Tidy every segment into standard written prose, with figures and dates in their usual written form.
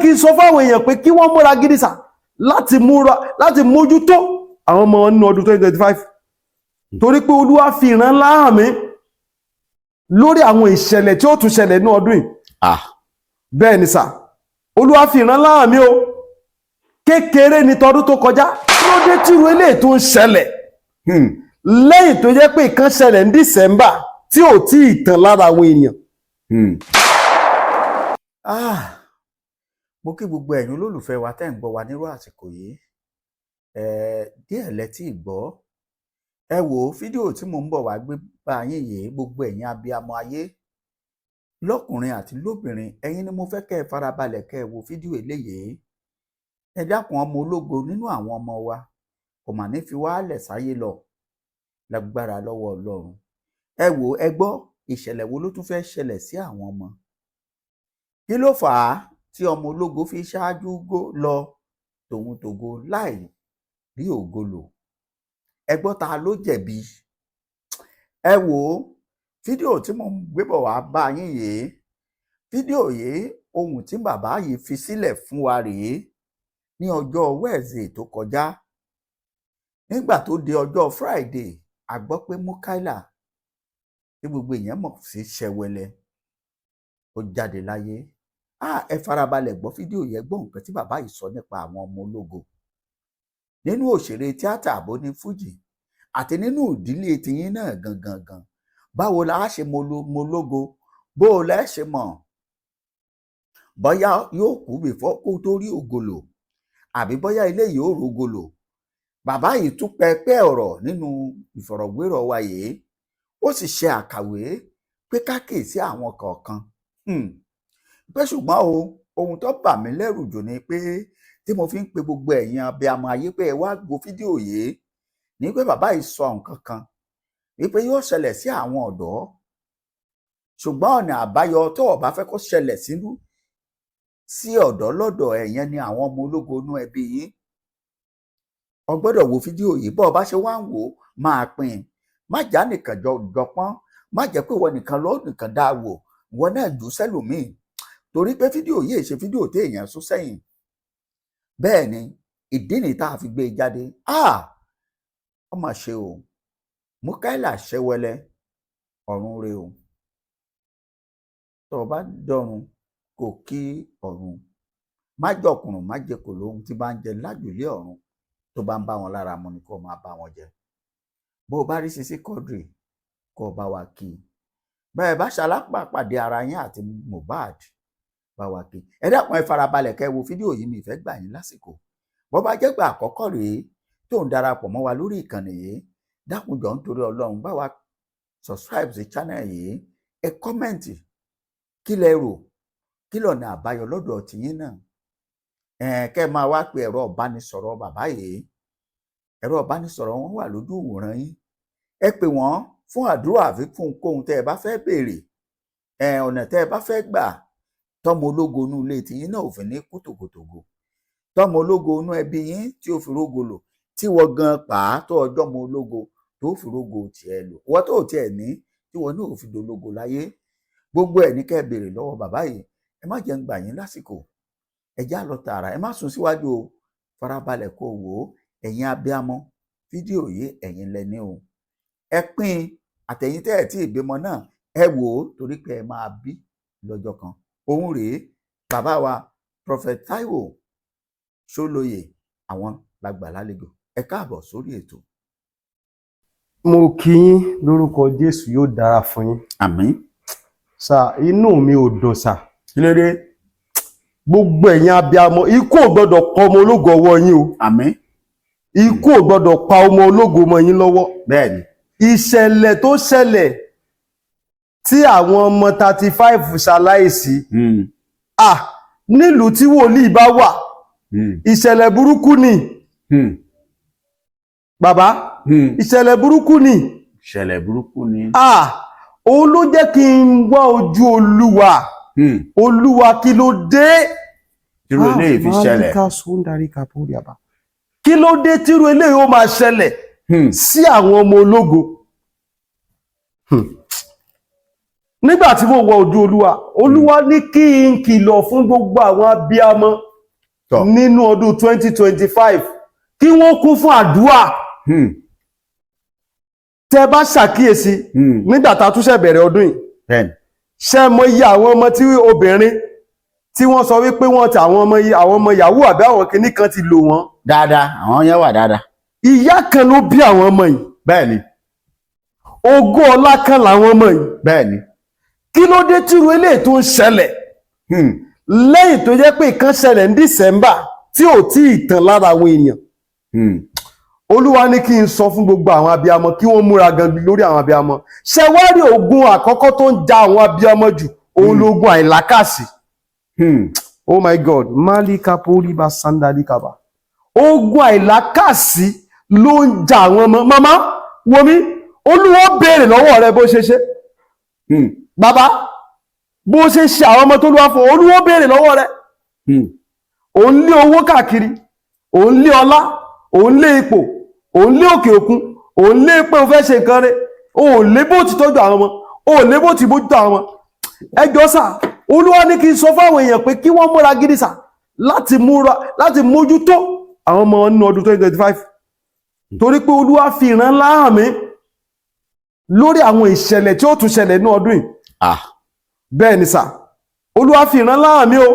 kí n sọ fáwọn èèyàn pé kí wọ́n múra gidi sà, láti múra, láti mójútó àwọn ọmọ wọn nínú ọdún 2025, torí pé Olúwa fi ìran ńlá hàn mí lórí àwọn ìṣẹ̀lẹ̀ tí ó tún ṣẹlẹ̀ ní ọdún yìí. Bẹ́ẹ̀ ni sà, Olúwa fi ìran ńlá hàn mí o. Kékeré ni tọdún tó kọjá. Kí ló dé tírú eléyìí tó ń ṣẹlẹ̀ lẹ́yìn tó jẹ́ pé ìkan ṣẹlẹ̀ ní December tí ò tí ì tàn lára àwọn èèyàn? Ah, mo kí gbogbo ẹ̀yin olólùfẹ́ wa tẹ́ ń gbọ́ wa nírú àsìkò yìí. Díẹ̀ lẹ tí ì gbọ́. Ẹ wò ó, fídíò tí mò ń bọ̀ wá gbé bá yín yìí, gbogbo ẹ̀yin abiyamọ ayé lọ́kùnrin àti lóbìnrin, ẹ̀yin ni mo fẹ́ kẹ́ ẹ farabalẹ̀ kẹ́ ẹ wo fídíò eléyìí. Ẹ dákun, ọmọ ológo nínú àwọn ọmọ wa kò mà ní fi wá lẹ̀ sáyé lọ lágbára lọ́wọ́ Ọlọ́run. Ẹ wò ó, ẹ gbọ́, ìṣẹ̀lẹ̀ wo ló tún fẹ́ ṣẹlẹ̀ sí àwọn ọmọ? Kí ló fà á tí ọmọ ológo fi ṣáájú lọ tòun tògo láì rí ògo lò? Ẹ gbọ́, ta ló jẹ̀bi? Ẹ wò ó, fídíò tí mò ń gbé bọ̀ wá bá yín yìí, fídíò yìí, ohun tí bàbá yìí fi sílẹ̀ fún wa rèé ní ọjọ́ Wednesday tó kọjá. Nígbà tó di ọjọ́ Friday, a gbọ́ pé Mukaila, tí gbogbo èèyàn mọ̀ sí Ṣẹ̀wẹ̀lẹ̀, ó jáde láyé. Ah, ẹ farabalẹ̀ gbọ́ fídíò yẹn, gbọ́ nǹkan tí bàbá yìí sọ nípa àwọn ọmọ ológo nínú òṣèré tíátà àbóní fújì àti nínú ìdílé tiyín náà gangan gan. Báwo la ṣe mọ ológo? Bó o lẹ́ ṣe mọ̀ bóyá yóò kú before kó tó rí ògo lò, àbí bóyá ilé yìí ó rógo lò? Bàbá yìí tún pẹpẹ ọ̀rọ̀ nínú ìfọ̀rọ̀wérọ̀ wa yìí, ó sì ṣe àkàwé pé ká kíyèsí àwọn kọ̀ọ̀kan pé ṣùgbọ́n o, ohun tó bà mí lẹ́rù jù ni pé tí mo fi ń pe gbogbo ẹ̀yin abiyamọ ayé pé ẹ wá gbọ́ fídíò yìí ní pé bàbá yìí sọ nǹkan kan wípé yóò ṣẹlẹ̀ sí àwọn ọ̀dọ́, ṣùgbọ́n ọ̀nà àbáyọ tó o bá fẹ́ kó ṣẹlẹ̀ sínú sí ọ̀dọ́ lọ́dọ̀ ẹ̀yẹn ni àwọn ọmọ ológo inú ẹbí yín. O gbọ́dọ̀ wo fídíò yìí. Bọ́ ọ bá ṣe wá ń wò ó, máa pín in. Má já nìkan jọpọ́n, má jẹ́ pé ìwọ nìkan ló nìkan dá wò, ìwọ náà jù sẹ́lòmíì, torí pé fídíò yìí ṣe fídíò tí èèyàn sún sẹ́yìn. Bẹ́ẹ̀ ni, ìdí nìyí tá a fi gbé e jáde. Ah, ó mà ṣe o, Mukaila Ṣẹwẹlẹ, ọ̀run re o. Tó o bá dọ̀run, kò kí ọ̀run má jọkùnrùn, má jẹ kò lóhun tí bá ń jẹ lájùlé ọ̀run, tó bá ń bá wọn lára mu ni kó o máa bá wọn jẹ. Bó o bá rí Sisi Quadri, kó o bá wa kí i. Bẹ́ẹ̀ bá ṣalápàpàdé ara yín àti Mohbad, bá wa kí i. Ẹ dákun, ẹ farabalẹ̀ kẹ́ ẹ wo fídíò yìí. Mi ì fẹ́ gbà yín lásìkò. Bó bá jẹ́ gbà àkọ́kọ́ rèé tó ń darapọ̀ mọ́ wa lórí ìkànnì yìí, dákun, jọ̀ọ́, nítorí Ọlọ́run, bá wa subscribe sí channel yìí. Ẹ comment, kí lẹ rò? Kí lọ̀nà àbáyọ lọ́dọ̀ tìyín náà? Ẹ̀ kẹ́ ẹ máa wá pe ẹ̀rọ ìbánisọ̀rọ̀ bàbá yìí. Ẹ̀rọ ìbánisọ̀rọ̀ wọn wà lójú ìwòran yín. Ẹ pè wọ́n fún àdúrà àbí fún ohunkóhun tẹ́ ẹ bá fẹ́ béèrè, ẹ̀ ọ̀nà tẹ́ ẹ bá fẹ́ gbà tọ́mọ ológo inú ilé tìyín náà ò fi ní kú tògótògó, tọ́mọ ológo inú ẹbí yín tí ó fi rógo lò, tí wọ́n gan pàá tó ọjọ́ mọ ológo tó fi rógo tiẹ̀ lò, wọ́n tó tiẹ̀ ní tí wọ́n náà ò fi dológo láyé. Gbogbo ẹ̀ ní kẹ́ ẹ béèrè lọ́wọ́ bàbá yìí. Ẹ má jẹ́ ń gbà yín lásìkò, ẹ já lọ tààrà. Ẹ má sún síwájú o, farabalẹ̀ kó wò ó. Ẹ̀yin abiyamọ, fídíò yìí, ẹ̀yin lẹni o. Ẹ pín àtẹ̀yin tẹ́ ẹ̀ tí ì bímọ náà, ẹ wò ó, torí pé ẹ máa bí lọ́jọ́ kan. Òun rèé, bàbá wa Prophet Taiwo Ṣólóyè, àwọn la gbà lálejò. Ẹ káàbọ̀ sórí ètò. Mo kí yín lórúkọ Jésù, yóò dára fún yín. Àmín. Sà, inú mi ò dùn sà. Kí ló dé? Gbogbo ẹ̀yin abiyamọ, ikú ò gbọ́dọ̀ pa ọmọ ológo ọwọ́ yín o. Àmín. Ikú ò gbọ́dọ̀ pa ọmọ ológo mọ́ yín lọ́wọ́. Ìṣẹ̀lẹ̀ tó ṣẹlẹ̀ tí àwọn ọmọ 35 ṣaláìsí, ah, nílùú tí wòlíì bá wà, ìṣẹ̀lẹ̀ burúkú ni. Bàbá, ìṣẹ̀lẹ̀ burúkú ni. Ìṣẹ̀lẹ̀ burúkú ni. Ah, òun ló jẹ́ kí n wá ojú Olúwa. Olúwa, kí ló dé Tírú eléyìí fi ṣẹlẹ̀? Malika Sundari Kapuriaba. Kí ló dé tírú eléyìí ó máa ṣẹlẹ̀ sí àwọn ọmọ ológo? Nígbà tí mo wọ ojú Olúwa, Olúwa ní kí n kìlọ̀ fún gbogbo àwọn abiyamọ nínú ọdún 2025 kí wọ́n kún fún àdúrà. Tẹ́ bá ṣàkíyèsí, nígbà tá a tún ṣẹ̀ bẹ̀rẹ̀ ọdún yìí, ṣé mo yí àwọn ọmọ tí obìnrin tí wọ́n sọ wípé wọ́n ti àwọn ọmọ yahoo àbí àwọn kinní kan ti lò wọ́n? Dáadáa, àwọn yẹn wà dáadáa. Ìyá kan ló bí àwọn ọmọ yìí. Ogún ọlá kan làwọn ọmọ yìí. Kí ló dé tírú eléyìí tó ń ṣẹlẹ̀, lẹ́yìn tó jẹ́ pé ìkan ṣẹlẹ̀ ní December tí ò tí ì tàn lára àwọn èèyàn? Olúwa ní kí n sọ fún gbogbo àwọn abiyamọ kí wọ́n múra gan lórí àwọn abiyamọ. Ṣe wá rí ogun àkọ́kọ́ tó ń ja àwọn abiyamọ jù, òun lógun àìlákàsí. Oh my God, malika poliba sandalikaba. Ogun àìlákàsí ló ń ja àwọn ọmọ. Màmá wo mi, Olúwa béèrè lọ́wọ́ rẹ bó ṣe ṣe. Bàbá, bó ṣe ṣe àwọn ọmọ tó lúwa fún, Olúwa béèrè lọ́wọ́ rẹ. Òun lé owó káàkiri, òun lé ọlá, òun lé ipò, òun lé òkè òkun, òun lé pé o fẹ́ ṣe nǹkan rẹ, òun lé bó ti tọ́jú àwọn ọmọ, òun lé bó ti bójútó àwọn ọmọ. Ẹjọ́ sà, Olúwa ní kí n sọ fáwọn èèyàn pé kí wọ́n múra gidi sà láti múra láti mójútó àwọn ọmọ nínú ọdún 2025, torí pé Olúwa fi ìran ńlá hàn mí lórí àwọn ìṣẹ̀lẹ̀ tí ó tún ṣẹlẹ̀ ní ọdún yìí. Bẹ́ẹ̀ ni sà, Olúwa fi ìran ńlá hàn mí o.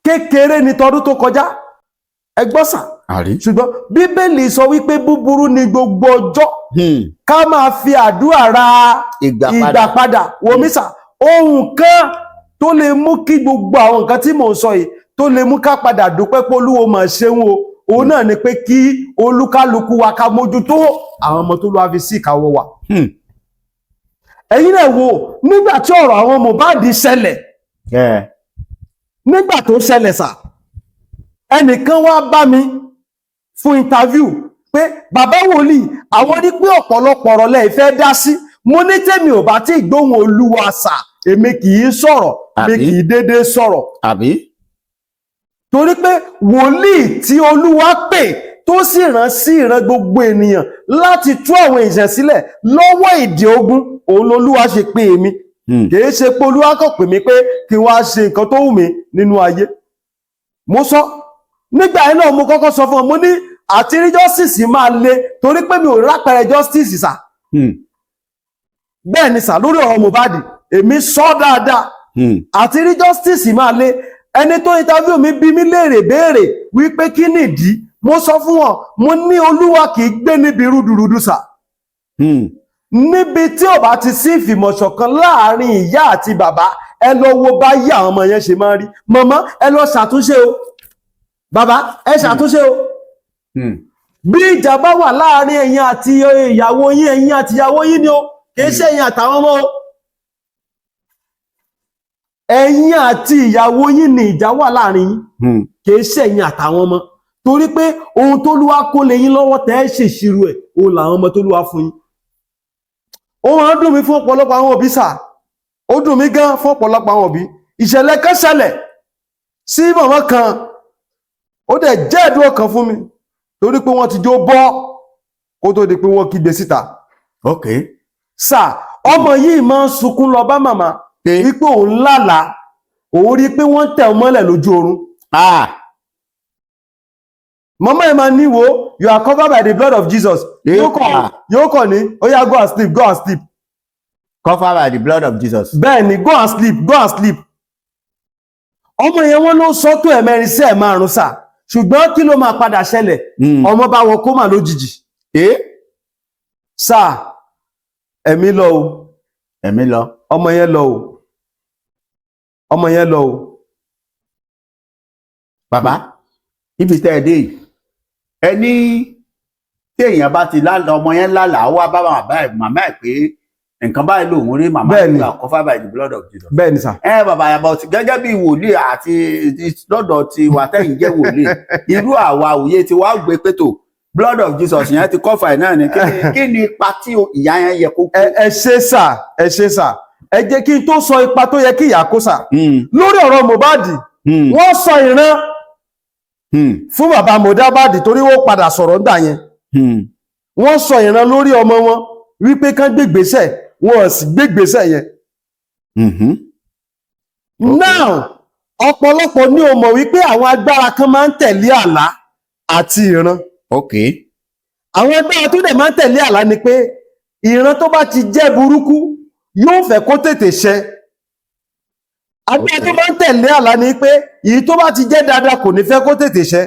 Kékeré ni tọdún tó kọjá, ẹ gbọ́ sà. Àrí. Ṣùgbọ́n Bíbélì sọ wípé búburú ni gbogbo ọjọ́, ká máa fi àdúrà ra ìgbà ìgbà padà. Padà wò mí sà, ohun kan tó lè mú kí gbogbo àwọn nǹkan tí mò ń sọ yìí, tó lè mú ká padà dúpẹ́ pé Olúwo mà ṣeun o, òun náà ni pé kí olúkálukú wa ká mójútó àwọn ọmọ tó lọ́wọ́ fi sí ìkáwọ́ wa. Ẹ̀yin náà wò, nígbà tí ọ̀rọ̀ àwọn Mohbad ṣẹlẹ̀, nígbà tó ṣẹlẹ̀ sà, ẹnìkan wá bá mi fún interview pé, "Bàbá wòlíì, àwọn ní pé ọ̀pọ̀lọpọ̀ ọ̀rọ̀ lẹ́yìn fẹ́ dá sí." Mo ní tèmi ò bá tí ì gbóhùn Olúwa sà, èmi kì í sọ̀rọ̀ mi, Àbí? kì í déédéé sọ̀rọ̀. Àbí? Torí pé wòlíì tí Olúwa pè tó sì rán sí ìran gbogbo ènìyàn láti tú àwọn èèyàn sílẹ̀ lọ́wọ́ ìdè ogun, òun lolúwa ṣe pé èmi. Kìí ṣe pé Olúwa kàn pè mí pé kí n wá ṣe nǹkan tó wù mí nínú ayé. Mo sọ nígbà yẹn náà, mo kọ́kọ́ sọ fún ọ, mo ní àti rí justice máa le, torí pé mi ò rápẹrẹ justice sà. Bẹ́ẹ̀ ni sà, lórí ọ̀rọ̀ Mohbad, èmi sọ dáadáa, àti rí justice máa le. Ẹni tó interview mi bí mi léèrè béèrè wípé kí nìdí. Mo sọ fún wọn, mo ní Olúwa kì í gbé níbi rúdurùdu sà. Níbi tí ò bá ti sí ìfìmọ̀ṣọ̀kan láàrin ìyá àti bàbá, ẹ lọ wo bá yí àwọn ọmọ yẹn ṣe máa ń rí. Màmá, ẹ lọ ṣàtúnṣe o. Bàbá, ẹ ṣàtúnṣe o. Bí ìjà bá wà láàrin ẹ̀yin àti ìyàwó yín, ẹ̀yin àti ìyàwó yín ni o, kìí ṣe ẹ̀yin àtàwọn ọmọ o. Ẹ̀yin àti ìyàwó yín ni ìjà wà láàrin yín, kìí ṣe ẹ̀yin àtàwọn ọmọ, torí pé ohun tó lúwa kó lé yín lọ́wọ́ tẹ́ ẹ ṣèṣirò ẹ̀, òun làwọn ọmọ tó lúwa fún yín. Ó máa ń dùn mí fún ọ̀pọ̀lọpọ̀ àwọn òbí sà, ó dùn mí gan fún ọ̀pọ̀lọpọ̀ àwọn òbí. Ìṣẹ̀lẹ̀ kan ṣẹlẹ̀ sí màmá kan, ó dẹ̀ jẹ́ ẹ̀dùn ọkàn fún mi, torí pé wọ́n ti jó bọ́ kó tó di pé wọ́n kígbe síta. Sà, ọmọ yìí máa ń sunkún lọ bá màmá Pé? wípé òun lálàá, òun rí pé wọ́n tẹ̀ ọ́ mọ́lẹ̀ lójú oorun. Màmá ẹ̀ máa ní, "Wo, you are covered by the blood of Jesus." Yóò kàn ní, "Ó yá, go and sleep, go and sleep." Covered by the blood of Jesus. Bẹ́ẹ̀ ni, "Go and sleep, go and sleep." Ọmọ yẹn, wọ́n ló sọ tó ẹ̀mẹ́rin sí ẹ̀márùn sà, ṣùgbọ́n kí ló máa padà ṣẹlẹ̀? Ọmọ bá wọ coma lójijì. Sà, ẹ̀mí lọ o. Ẹ̀mí lọ. Ọmọ yẹn lọ o, ọmọ yẹn lọ o. Bàbá, ibi tẹ́ ẹ dé yìí, ẹ ní tí èèyàn bá ti lálàá, ọmọ yẹn lálàá, ó wá bá bàbá ẹ̀, màmá ẹ̀ pé nǹkan báyìí lòun rí, màmá Bẹ́ẹ̀ni. ẹ̀ gbà covered by the blood of Jesus. Bẹ́ẹ̀ ni sà. Ẹ bàbá yàbọ̀ tí gẹ́gẹ́ bí wòlíì àti lọ́dọ̀ ti wà tẹ́yìn jẹ́ wòlíì, irú àwa òye tí wàá gbé pé tó blood of Jesus yẹn ti cover ẹ̀ náà ni, kí ni ipa tí ìyá yẹn yẹ kó kó? Ẹ ṣé sà, ẹ ṣé sà. Ẹ jẹ́ kí n tó sọ ipa tó yẹ kí ìyá kó sà, lórí ọ̀rọ̀ Mohbad, wọ́n sọ ìran fún bàbá Mohbad, torí wọ́n padà sọ̀rọ̀ ńgbà yẹn. Wọ́n sọ ìran lórí ọmọ wọn wípé kán gbégbèsẹ̀, wọn ò sì gbégbèsẹ̀ yẹn. Now, ọ̀pọ̀lọpọ̀ ní o mọ̀ wípé àwọn agbára kan máa ń tẹ̀lé àlá àti ìran. Àwọn agbára tó dẹ̀ máa ń tẹ̀lé àlá ni pé ìran tó bá ti jẹ́ burúkú yóò fẹ́ kó tètè ṣẹ. Agbára tó máa ń tẹ̀lé àlá ni pé èyí tó bá ti jẹ́ dáadáa kò ní fẹ́ kó tètè ṣẹ.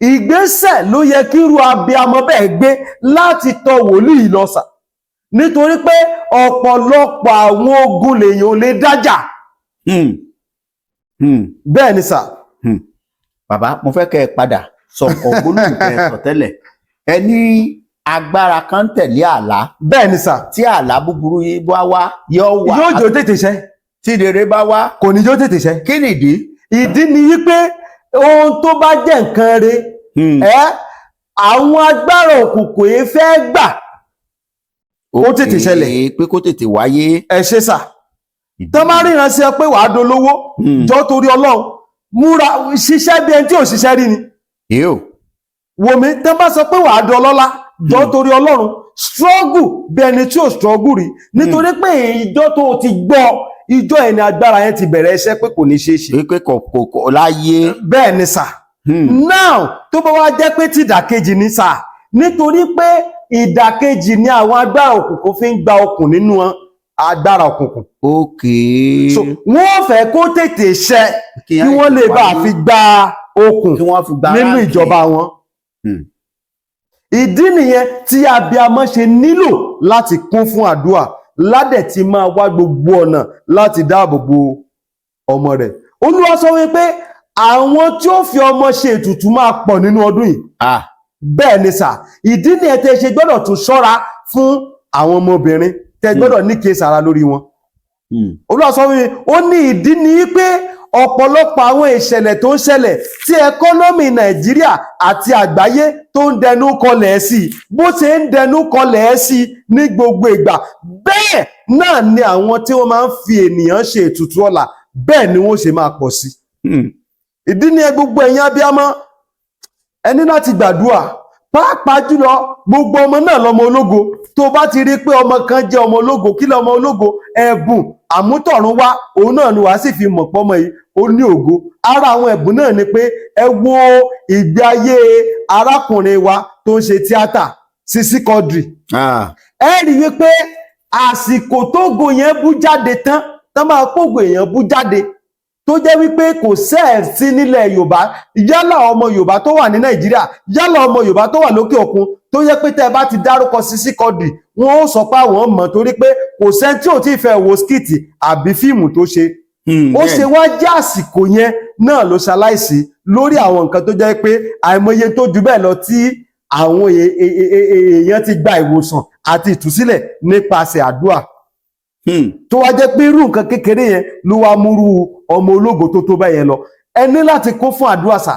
Ìgbésẹ̀ ló yẹ kí irú abiyamọ bẹ́ẹ̀ gbé láti tọ̀ wòlíì lọ sà, nítorí pé ọ̀pọ̀lọpọ̀ àwọn ogun lèèyàn ò lè dájà. Bẹ́ẹ̀ ni sà. Bàbá, mo fẹ́ kẹ́ ẹ padà sọ̀kọ̀ gbólóhùn tẹ́ ẹ sọ tẹ́lẹ̀. Ẹ ní agbára kan ń tẹ̀lé àlá. Bẹ́ẹ̀ ni sà. Tí àlá búburú yìí bá wá, yóò wà. Yóò jò tètè ṣẹ. Tí rere bá wá, kò ní jó tètè ṣẹ. Kí nìdí? Ìdí ni wípé ohun tó bá jẹ́ nǹkan re, ẹ àwọn agbára òkùnkùn yìí fẹ́ gbà ó tètè ṣẹlẹ̀. Pé kó tètè wáyé. Ẹ ṣe sà. Tán bá ríran sí ẹ pé wàá dolówó, jọ torí Ọlọ́run, múra ṣiṣẹ́ bí ẹni tí ò ṣiṣẹ́ rí ni. Yóò. Wòmí, tán bá sọ pé wàá dọlọ́lá, jọ torí Ọlọ́run, struggle bí ẹni tí ò struggle rí, nítorí pé ìjọ tó o ti gbọ́, ìjọ ẹni agbára yẹn ti bẹ̀rẹ̀ iṣẹ́ pé kò ní ṣeé ṣe. Pé kò láyé. Bẹ́ẹ̀ ni sà. Now, tó bá wá jẹ́ pé tí ìdàkejì ni sà, nítorí pé ìdàkejì ni àwọn agbára òkùnkùn fi ń gba okùn nínú agbára òkùnkùn. So wọ́n fẹ́ kó tètè ṣẹ kí wọ́n lè bá fi gba okùn kí wọ́n fi gba nínú ráǹkì. ìjọba wọn. Ìdí nìyẹn tí abiyamọ ṣe nílò láti kún fún àdúrà, ládẹ̀ tí máa wá gbogbo ọ̀nà láti dáàbò bo ọmọ rẹ̀. Olúwa sọ wípé àwọn tí ó fi ọmọ ṣe ètùtù máa pọ̀ nínú ọdún yìí. Bẹ́ẹ̀ ni sà. Ìdí nìyẹn tẹ́ ṣe gbọ́dọ̀ tún ṣọ́ra fún àwọn ọmọbìnrin, tẹ́ gbọ́dọ̀ ní kíyèsára lórí wọn. Olúwa sọ wípé ó ní ìdí ni pé ọ̀pọ̀lọpọ̀ àwọn ìṣẹ̀lẹ̀ tó ń ṣẹlẹ̀ tí economy Nàìjíríà àti àgbáyé tó ń dẹnu kọlẹ̀ sí i, bó ṣe ń dẹnu kọlẹ̀ sí i ní gbogbo ìgbà, bẹ́ẹ̀ náà ni àwọn tí wọ́n máa ń fi ènìyàn ṣe ètùtù ọlà, bẹ́ẹ̀ ni wọ́n ṣe máa pọ̀ sí. Ìdí ni ẹ gbogbo ẹ̀yin abiyamọ, ẹ ní láti gbàdúrà, pàápàá jùlọ gbogbo ọmọ náà lọmọ ológo. Tó bá ti rí pé ọmọ kan jẹ́ ọmọ ológo, kí lọmọ ológo? Ẹ̀bùn àmútọ̀run wá, òun náà ni wàá sì fi mọ̀ pọ́mọ yìí ó ní ògo. Ara àwọn ẹ̀bùn náà ni pé ẹ wo ìgbé ayé arákùnrin wa tó ń ṣe tíátà, Sisi Quadri. Ẹ rí wípé àsìkò tógo yẹn bú jáde tán, tán máa kógo èèyàn bú jáde, tó jẹ́ wípé kò sẹ́ẹ̀sí nílẹ̀ Yorùbá, yálà ọmọ Yorùbá tó wà ní Nàìjíríà, yálà ọmọ Yorùbá tó wà lókè òkun, tó jẹ́ pé tẹ́ ẹ bá ti dárúkọ Sisi Quadri, wọ́n ó sọ pé àwọn mọ̀, torí pé kò sẹ́ni tí ò tí ì fẹ́ wo skit àbí fíìmù tó ṣe. Ó ṣe wá jẹ́ àsìkò yẹn náà ló ṣaláìsí lórí àwọn nǹkan tó jẹ́ pé àìmọye tó ju bẹ́ẹ̀ lọ tí àwọn èèyàn ti gba ìwòsàn àti ìtúsílẹ̀ nípasẹ̀ àdúrà, tó wá jẹ́ pé irú nǹkan kékeré yẹn ló wá múrú ọmọ ológo tó tó bẹ́ẹ̀ yẹn lọ. Ẹ ní láti kún fún àdúrà sà.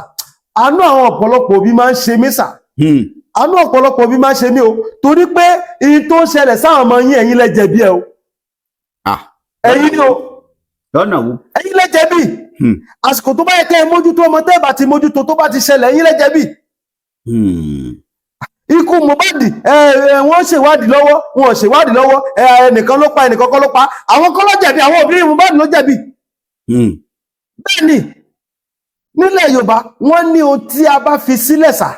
Àánú àwọn ọ̀pọ̀lọpọ̀ òbí máa ń ṣe mí sà. Àánú ọ̀pọ̀lọpọ̀ òbí máa ń ṣe mí o, torí pé ihun tó ń ṣẹlẹ̀ sáwọn ọmọ yín, ẹ̀yin lẹ jẹ̀bi ẹ o. Ẹ̀yin ni o. Lọ́nà wo? Ẹ̀yin lẹ jẹ̀bi. Àsìkò tó bá yẹ kẹ́ ẹ mójútó ọmọ, tẹ́ ẹ bá ti mójútó, tó bá ti ṣẹlẹ̀, ẹ̀yin lẹ jẹ̀bi. Ikú Mohbad, ẹ ẹ wọ́n ṣèwádìí lọ́wọ́, wọn ò ṣèwádìí lọ́wọ́, ẹ ẹnìkan ló pa, ẹnìkan kọ́ ló pa, àwọn kọ́ ló jẹ̀bi, àwọn òbí Mohbad ló jẹ̀bi. Bẹ́ẹ̀ ni, nílẹ̀ Yorùbá, wọ́n ní ohun tí a bá fi sílẹ̀ sà,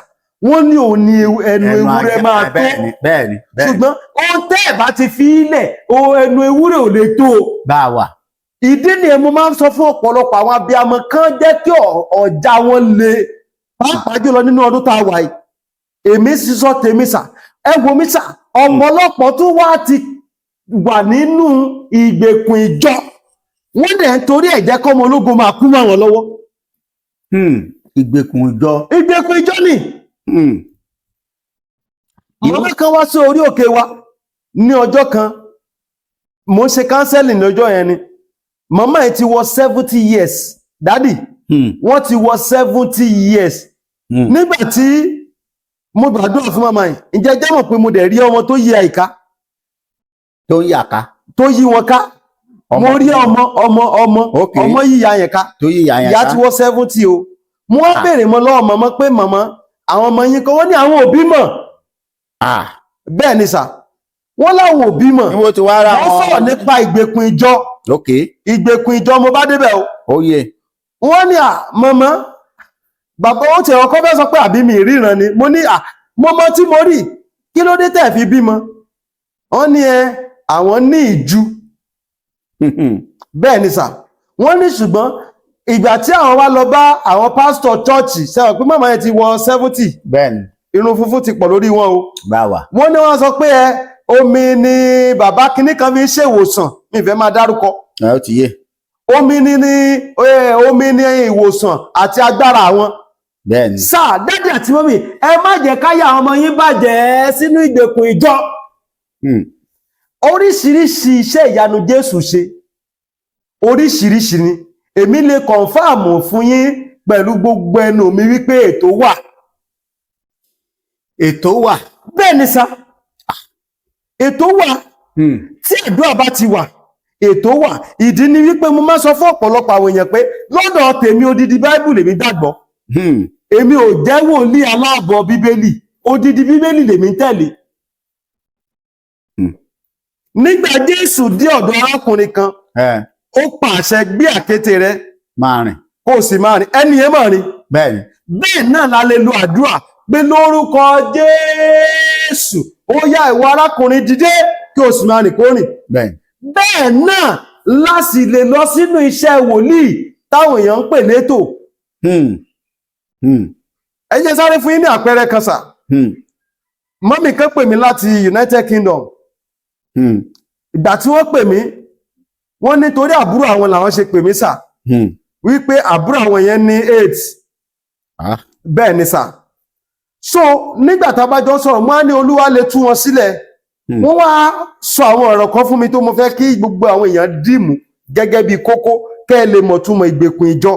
wọ́n ní òun ní ẹnu ewúrẹ́ máa tó. Bẹ́ẹ̀ni, bẹ́ẹ̀ni, bẹ́ẹ̀ni. Ṣùgbọ́n ohun tẹ́ ẹ̀ bá ti fi ilẹ̀, ohun ẹnu ewúrẹ́ ò lè tó o. Bá a wà. Ìdí nìyẹn mo máa ń sọ fún ọ̀pọ̀lọpọ̀ àwọn abiyamọ kan jẹ́ kí ọjà wọn le, pàápàá jùlọ nínú ọdún tá a wà yìí. Èmi sísọ tèmi sà, ẹ wo mi sà, ọ̀pọ̀lọpọ̀ tún wá ti wà nínú ìgbèkùn ìjọ, wọ́n dẹ̀ ń torí ẹ̀ jẹ́ kọ́mọ ológun máa kú mọ́ wọn lọ́wọ́. Ìgbèkùn ìjọ. Ìgbèkùn ìjọ ni. Màmá kan wá sí orí òkè wa ní ọjọ́ kan, mo ń ṣe counseling ní ọjọ́ yẹn ni. Màmá yìí ti wọ 70 years, daddy. Wọ́n ti wọ 70 years. Nígbà tí mo gbàdúrà fún màmá yìí, ǹjẹ́ jẹ́ mọ̀ pé mo dẹ̀ rí ọmọ tó yí àyíká Tó ń yàká. tó yí wọn ká. Mo rí ọmọ ọmọ ọmọ ọmọ yíya yẹn ká. Tó yí yàyàn Ìyá ká. ti wọ 70 o. Mo wá béèrè mọ́ lọ́wọ́ màmá pé, màmá, àwọn ọmọ yín kan? Wọ́n ní àwọn òbí mọ̀. Bẹ́ẹ̀ ni sà. Wọ́n láwọn ò bímọ. Níbo ti wá ra Wọ́n sọ̀rọ̀ nípa ìgbèkùn ìjọ. Ìgbèkùn ìjọ, mo bá débẹ̀ o. Ó yé. Wọ́n ní à mọ̀mọ́ bàbá ó ti ọkọ fẹ́ sọ pé àbí mi ìríran ni. Mo ní à mọ́mọ́ tí mo rí, kí ló dé tẹ̀ fi bímọ? Wọ́n ní ẹ àwọn ní ìju. Bẹ́ẹ̀ ni sà. Wọ́n ní ṣùgbọ́n ìgbà tí àwọn wá lọ bá àwọn pásítọ̀ chọ́ọ̀chì, sẹ́wọ̀n pé màmá yẹn ti wọ 70, Bẹ́ẹ̀ni. Irun funfun ti pọ̀ lórí wọn o. Bá wà. Wọ́n ní wọ́n sọ pé ẹ omi ni bàbá kinní kan fi ń ṣèwòsàn, mi ì fẹ́ máa dárúkọ. Ẹ ó ti yé. Omi ni omi ni ìwòsàn àti agbára àwọn. Sáà, daddy àti mummy, ẹ má jẹ́ káyà àwọn ọmọ yín bàjẹ́ sínú ìgbèkùn ìjọ. Oríṣiríṣi iṣẹ́ ìyanu Jésù ṣe, oríṣiríṣi ni. Èmi lè confirm fún yín pẹ̀lú gbogbo ẹnu mi wípé ètò wà. Ètò wà. Bẹ́ẹ̀ ni sà, ètò wà. Tí àdúrà bá ti wà, ètò wà. Ìdí ni wípé mo máa sọ fún ọ̀pọ̀lọpọ̀ àwọn èèyàn pé lọ́dọ̀ tèmi, odidi Báíbù lèmi gbàgbọ́. Èmi ò jẹ́ wòlíì aláàbọ̀ Bíbélì, odidi Bíbélì lèmi ń tẹ̀lé. Nígbà Jésù dé ọ̀dọ̀ arákùnrin kan, ó pàṣẹ, gbé àkéte rẹ Máa rìn. Kó o sì máa rìn. Ẹni yẹn máa rìn. Bẹ́ẹ̀ náà la lè lo àdúrà pé lórúkọ Jésù, ó yá, ìwọ arákùnrin, dìde kí o sì máa rìn, kó rìn. Bẹ́ẹ̀ náà la sì lè lọ sínú iṣẹ́ wòlíì táwọn èèyàn ń pè létò. Ẹ jẹ́ sáré fún yín ní àpẹẹrẹ kan sà. Mummy kan pè mí láti United Kingdom. Ìgbà tí wọ́n pè mí, wọ́n nítorí àbúrò àwọn làwọn ṣe pè mí sà, wípé àbúrò àwọn yẹn ní AIDS. Bẹ́ẹ̀ ni sà. So nígbà tá a bá jọ sọ̀rọ̀, wọ́n á ní Olúwa lè tú wọn sílẹ̀. Wọ́n wá sọ àwọn ọ̀rọ̀ kan fún mi tó mo fẹ́ kí gbogbo àwọn èèyàn dìmú gẹ́gẹ́ bí kókó, kẹ́ ẹ lè mọ̀ túmọ̀ ìgbèkùn ìjọ.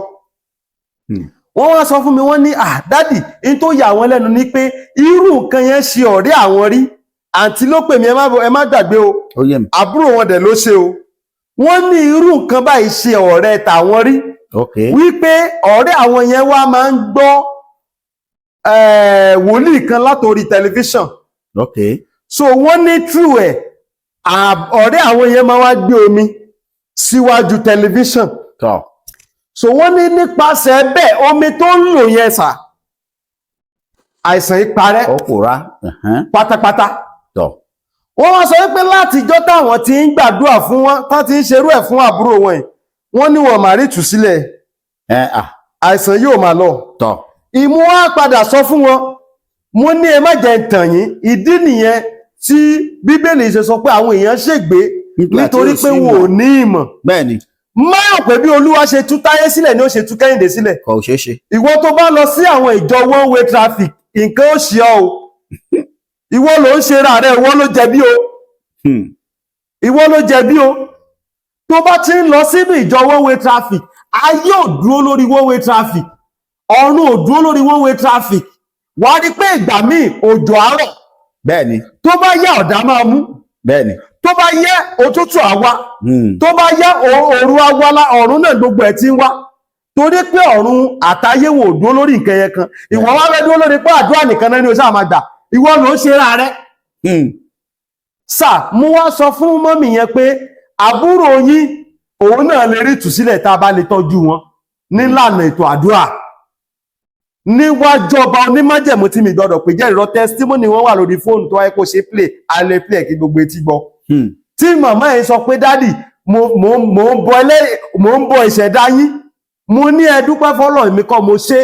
Wọ́n wá sọ fún mi, wọ́n ní à daddy, in tó yà wọ́n lẹ́nu ni pé irú nǹkan yẹn ṣe ọ̀rẹ́ àwọn rí. Àǹtí ló pè mí, ẹ má gbàgbé o. Ó yé mi. Àbúrò wọn dẹ̀ ló ṣe o. Wọ́n ní irú nǹkan báyìí ṣe ọ̀rẹ́ tàwọn rí, wípé ọ̀rẹ́ àwọn yẹn wá máa ń gbọ́ wòlíì kan látòrí tẹlifíṣàn. So wọ́n ní true ẹ̀, ọ̀rẹ́ àwọn yẹn máa wá gbé omi síwájú tẹlifíṣàn. So wọ́n ní nípasẹ̀ bẹ́ẹ̀, omi tó ń lò yẹn sà, àìsàn yìí parẹ́ Ó pòórá. Pátápátá. Wọ́n wá sọ wípé látijọ́ táwọn ti ń gbàdúrà fún wọn, tá ti ń ṣerú ẹ̀ fún àbúrò wọn yìí, wọ́n ní wọn máa rí ìtúsílẹ̀. Ẹ à. Àìsàn yóò máa lọ. Ìmú wá padà sọ fún wọn, mo ní ẹ má jẹ́ ń tàn yín. Ìdí nìyẹn tí Bíbélì ṣe sọ pé àwọn èèyàn ṣègbé Nígbà tí nítorí ò pé sí wọn ò ìmọ̀. ní ìmọ̀. Má rò pé bí Olúwa ṣe tú Táyé sílẹ̀ ni ó ṣe tú Kẹ́hìndé sílẹ̀. Kò ṣeé ṣe. Ìwọ tó bá lọ sí àwọn ìjọ one way traffic, nǹkan ó ṣe ọ́ o. Ìwọ ló ń ṣe ra rẹ, ìwọ ló jẹ̀bi o. Ìwọ ló jẹ̀bi o. Tó bá ti ń lọ sínú ìjọ one way traffic, ayé ò dúró lórí one way traffic, ọ̀run ò dúró lórí one way traffic. Wà á rí pé ìgbà míì òjò àárọ̀, tó bá yá, ọ̀dá máa mú, tó bá yẹ, òtútù àwa, tó bá yá, òru awala. Ọ̀run náà gbogbo ẹ̀ ti ń wá, torí pé ọ̀run àtayé wọn ò dúró lórí nǹkan yẹn kan. Ìwọ wá fẹ́ dúró lórí pé àdúrà nìkan náà ni o ṣáà máa gbà, ìwọ ló ń ṣe ra rẹ. Sà, mo wá sọ fún mummy yẹn pé àbúrò yín, òun náà lè rí ìtúsílẹ̀ tá a bá lè tọ́jú wọn nílànà ètò àdúrà níwájú ọba onímájẹ̀mú tí mi gbọ́dọ̀ pé jẹ́ ìrọ̀. Testimony wọn wà lórí fóònù tó wáyé kó ṣe play, a lè play kí gbogbo etí gbọ́. Tí màmá yẹn sọ pé daddy, mo ń bọ ẹlẹ́, mo ń bọ ìṣẹ̀dá yín. Mo ní ẹ dúpẹ́ fọ́lọ́, èmi kọ́ mo ṣe.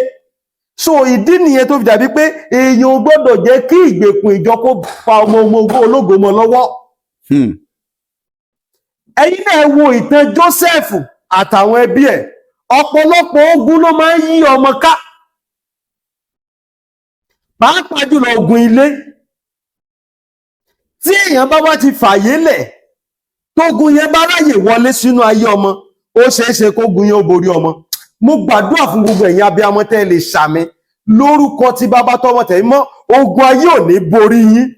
So ìdí nìyẹn tó fi dàbí pé èèyàn ò gbọ́dọ̀ jẹ́ kí ìgbèkùn ìjọ kó fa ọmọ ogun ológo mọ́ lọ́wọ́. Ẹ̀yin náà wo ìtàn Joseph àtàwọn ẹbí ẹ̀. Ọ̀pọ̀lọpọ̀ ogun ló máa ń yí ọmọ ká, pàápàá jùlọ ogun ilé. Tí èèyàn bá wá ti fàyè lẹ̀, tógun yẹn bá ráyè wọlé sínú ayé ọmọ, ó ṣeé ṣe kógun yẹn ó borí ọmọ. Mo gbàdúrà fún gbogbo ẹ̀yin abiyamọ tẹ́ ẹ lè ṣàmì, lórúkọ tí bàbá, tọmọ, tẹ̀mí mọ́, ogun ayé ò ní borí yín.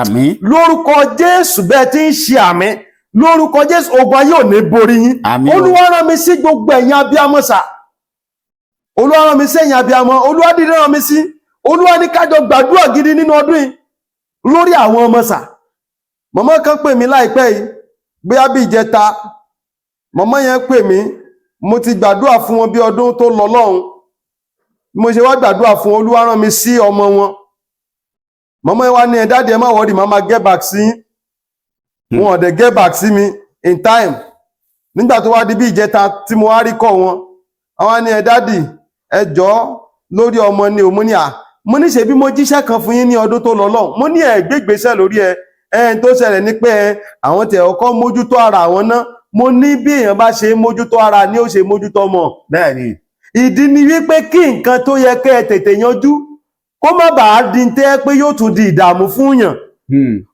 Àmín. Lórúkọ Jésù, bẹ́ẹ̀ tí ń ṣe àmín, lórúkọ Jésù, ogun ayé ò ní borí yín. Àmín o. Olúwa rán mi sí gbogbo ẹ̀yin abiyamọ sà. Olúwa rán mi sí ẹ̀yin abiyamọ. Olúwa dídé rán mi sí. Olúwa ní kájọ gbàdúrà gidi nínú ọdún yìí lórí àwọn ọmọ sà. Màmá kan pè mí láìpẹ́ yìí, bóyá bí ìjẹta. Màmá yẹn pè mí, mo ti gbàdúrà fún wọn bí ọdún tó lọ lọ́hùn. Bí mo ṣe wá gbàdúrà fún wọn, Olúwa rán mi sí ọmọ wọn. Màmá yẹn wá ní, "Ẹ daddy, ẹ má worry, màá máa get back sí yín." Wọn ò dẹ̀ get back sí mi in time. Nígbà tó wá di bí ìjẹta tí mo wá rí kọ́ wọn, àwọn ní, "Ẹ daddy, ẹ jọ̀ọ́, lórí ọmọ ni ò." Mo ní, à, mo ní ṣe bí mo jíṣẹ́ kan fún yín ní ọdún tó lọ lọ́hùn. Mo ní ẹ gbégbèsè lórí ẹ. Ẹ tó ṣẹlẹ̀ ní pé ẹ àwọn tẹ̀ ọkọ́ mójútó ara àwọn náà. Mo ní bí èèyàn bá ṣe mójútó ara ni ó ṣe mójútó ọmọ. bẹ́ẹ̀ ni Ìdí ni wípé kí nǹkan tó yẹ kẹ́ ẹ tètè yanjú kó má bàa di tẹ́ pé yóò tún di ìdààmú fún yàn.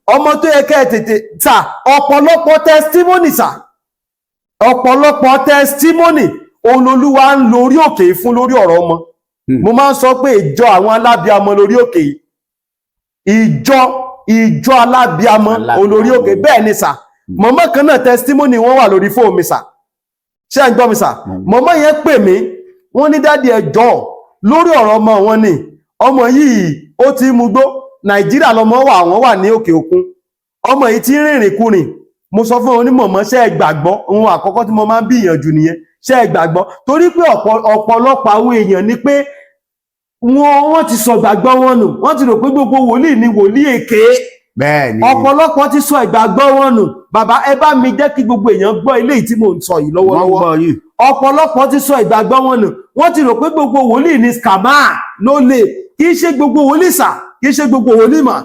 Ọmọ tó yẹ kẹ́ ẹ tètè ta, ọ̀pọ̀lọpọ̀ testimony sà, ọ̀pọ̀lọpọ̀ testimony olólùwà ń lórí òkè fún lórí ọ̀rọ̀ ọmọ. Mo máa ń sọ pé ìjọ àwọn alábíamọ lórí òkè yìí, ìjọ alábíamọ Alábíamọ. olórí òkè. Bẹ́ẹ̀ ni sà. Mọ̀mọ́ kan náà, testimony wọn wà lórí fóònù mi sà. Ṣé ẹ̀ ń gbọ́ mi sà? Mọ̀mọ́ yẹn pè mí, wọ́n ní, "Daddy, ẹ jọ̀ọ́, lórí ọ̀rọ̀ ọmọ wọn ni. Ọmọ yìí ó ti ń mugbó. Nàìjíríà lọmọ wà, àwọn wà ní òkè òkun. Ọmọ yìí ti ń rìnrìn kurìn." Mo sọ fún wọn ní, "Mọ̀mọ́, ṣé ẹ gbàgbọ́?" Ohun àkọ́kọ́ tí mo máa ń gbìyànjú nìyẹn. Ṣé ẹ gbàgbọ́? Torí pé ọ̀pọ̀lọpọ̀ àwọn èèyàn ni pé wọ́n ti sọ ìgbàgbọ́ wọn nù. Wọ́n ti rò pé gbogbo wòlíì ni wòlíì èké. bẹ́ẹ̀ ni Ọ̀pọ̀lọpọ̀ ti sọ ìgbàgbọ́ wọn nù. Bàbá, ẹ bá mi jẹ́ kí gbogbo èèyàn gbọ́ eléyìí tí mò ń sọ yìí Wọ́n lọ́wọ́lọ́wọ́. gbọ́ yìí. Ọ̀pọ̀lọpọ̀ ti sọ ìgbàgbọ́ wọn nù. Wọ́n ti rò pé gbogbo wòlíì ni scammer ló lè. Kì í ṣe gbogbo wòlíì sà, kì í ṣe gbogbo wòlíì mà.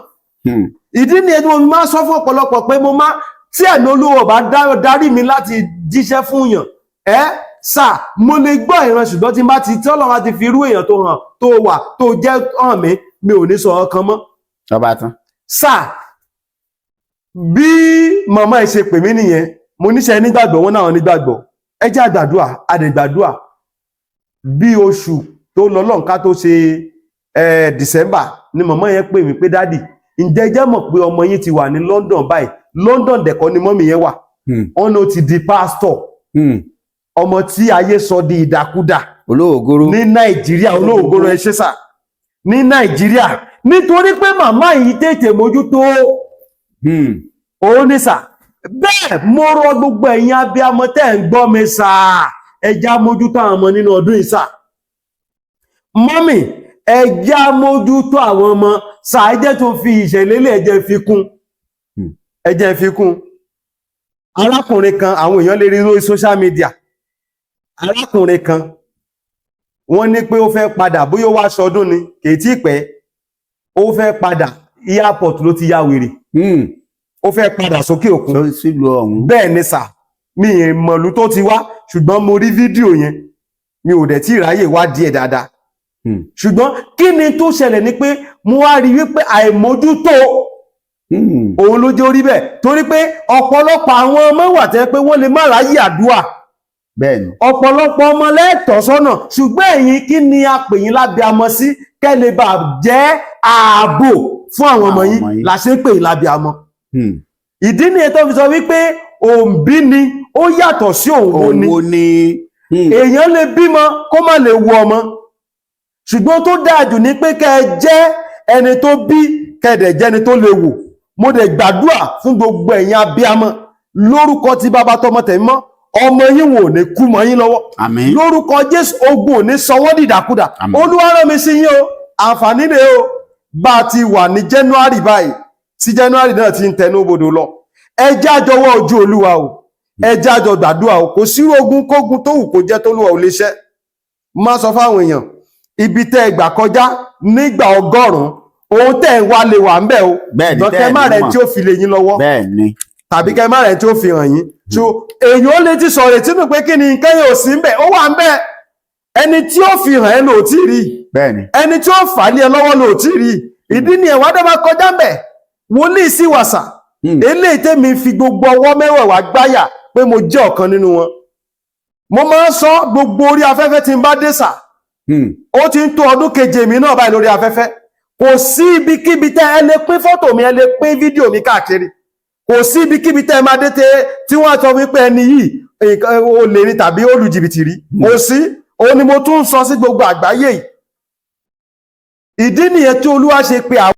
Ìdí nìyẹn tí mo fi máa ń sọ fún ọ̀pọ̀lọpọ̀ pé mo máa tí ẹ̀mí Olúwa bá darí mi láti jíṣẹ́ fún yàn ẹ́ sà, mo lè gbọ́ ìran, ṣùgbọ́n tí n bá ti tí Ọlọ́run bá ti fi irú èèyàn tó hàn tó wà tó jẹ́ hàn mí, mi ò ní sọ ọkàn mọ́. Ọba tán. Sà, bí màmá ẹ ṣe pè mí nìyẹn. Mo níṣẹ́ nígbàgbọ́ wọn náà nígbàgbọ́. Ẹ jẹ́ àgbàdua àdègbàdua. Bí oṣù tó lọ lọ́nká tó ṣe December ni màmá yẹn pè mí pé, "Daddy, ǹjẹ́ ẹ jẹ́ mọ̀ pé ọmọ yín ti wà ní London báyìí?" London dẹ̀kọ́ ni mummy yẹn wà. Wọn ló ti di pásítọ̀. Ọmọ tí ayé sọ di ìdàkudà Olóògóró. ní Nàìjíríà. Olóògóró, ẹ ṣe sà, ní Nàìjíríà, nítorí pé màmá yìí tètè mójútó òun ní sà. Bẹ́ẹ̀ mo rọ gbogbo ẹ̀yin abiyamọ tẹ́ ń gbọ́ mi sà, ẹ já mójútó àwọn ọmọ nínú ọdún yìí sà. Mummy, ẹ já mójútó àwọn ọmọ sà. Ẹ jẹ́ tó fi ìṣẹ̀lẹ̀ lé, ẹ jẹ́ fi kún. Ẹ jẹ́ fi kún. Arákùnrin kan, àwọn èèyàn lè rí lórí social media, arákùnrin kan, wọ́n ní pé ó fẹ́ padà, bóyá ó wá sọdún ni, kì í tí pẹ́, ó fẹ́ padà, airport ló ti ya wèrè. Ó fẹ́ padà sókè òkun. Sílùú ọ̀hún. Bẹ́ẹ̀ ni sà. Mi ì mọ̀lú tó ti wá, ṣùgbọ́n mo rí fídíò yẹn, mi ò dẹ̀ tí ì ráyè wádìí ẹ̀ dáadáa. Ṣùgbọ́n kí ni tó ṣẹlẹ̀ ni pé mo wá rí wípé àìmójútó òun ló jẹ́ orí bẹ́ẹ̀, torí pé ọ̀pọ̀lọpọ̀ àwọn ọmọ wà tẹ́ pé wọ́n lè má ráyè àdúrà. bẹ́ẹ̀ ni Ọ̀pọ̀lọpọ̀ ọmọ lẹ́ẹ̀tọ́ sọ́nà, ṣùgbọ́n ẹ̀yin, kí ni a pè yín lábẹ́ amọ sí? Kẹ́ lè bá jẹ́ ààbò fún àwọn ọmọ Àwọn yín ọmọ yín. la ṣe ń pè yín lábẹ́ amọ. Ìdí nìyẹn tó fi sọ wípé òǹbí ni ó yàtọ̀ sí òǹwo ni. Òwò ni. Èèyàn lè bímọ kó má lè wo ọmọ, ṣùgbọ́n tó dáa jù ní pé kẹ́ ẹ jẹ́ ẹni tó bí, kẹ́ ẹ dẹ̀ jẹ́ ẹni tó lè wò. Mo dẹ̀ gbàdúrà fún gbogbo ẹ̀yin abíamọ lórúkọ tí bàbá, tọmọ, tẹ̀mí mọ́, ọmọ yín wò ní kú mọ́ yín lọ́wọ́. Àmín. Lórúkọ Jésù, ogun ò ní sọ wọ́n dìdàkudà. Àmín. Olúwa rán mi sí yín o. Àǹfààní rèé o. Bá a ti wà ní January báyìí, tí January náà ti ń tẹnu bodò lọ, ẹ jẹ́ àjọwọ́ ojú Olúwa o. Ẹ jẹ́ àjọ gbàdúrà o. Kò sí ogun kógun tó wù kó jẹ́ tólúwa ò lè ṣẹ́. Má sọ fáwọn èèyàn ibi tẹ́ ẹ gbà kọjá nígbà 100, ohun tẹ́ ẹ ń wá lè wà ń bẹ̀ o. Bẹ́ẹ̀ ni, ṣùgbọ́n tẹ́ kẹ́ ẹ̀ má ní rẹ̀ mọ̀. tí ó fi lè yín lọ́wọ́ bẹ́ẹ̀ ni tàbí kẹ́ má rẹ̀ tí ó fi hàn yín. So èèyàn ó lè ti sọ̀rọ̀ ètí nù pé kí ni nǹkan yóò sí ń bẹ̀, ó wà ń bẹ̀. Ẹni tí ó fi hàn ẹ́ lò ó tí rí. bẹ́ẹ̀ ni Ẹni tí ó fà á lé ẹ lọ́wọ́ lò ó tí rí. Ìdí ni ẹ̀wá dẹ́ máa kọjá ń bẹ̀. Wòlíì sí wàsà. Eléyìí tẹ́mi fi gbogbo ọwọ́ mẹ́wẹ̀ẹ̀wá gbáyà pé mo jẹ́ ọ̀kan nínú wọn. Mo máa ń sọ gbogbo orí afẹ́fẹ́ tí n bá dé sà. Ó ti ń tó ọdún keje mi náà báyìí lórí afẹ́fẹ́. Kò sí ibikíbi tẹ́ ẹ lè pín fọ́tò mi, ẹ lè pín fídíò mi káàkiri, kò sí ibikíbi tẹ́ ẹ máa dé tẹ́ tí wọ́n á sọ wípé ẹni yìí nǹkan olè ni tàbí ó lu jìbìtì rí. Kò sí. Òun ni mo tún ń sọ sí gbogbo àgbáyé yìí. Ìdí nìyẹn tí Olúwa ṣe pé àwọn.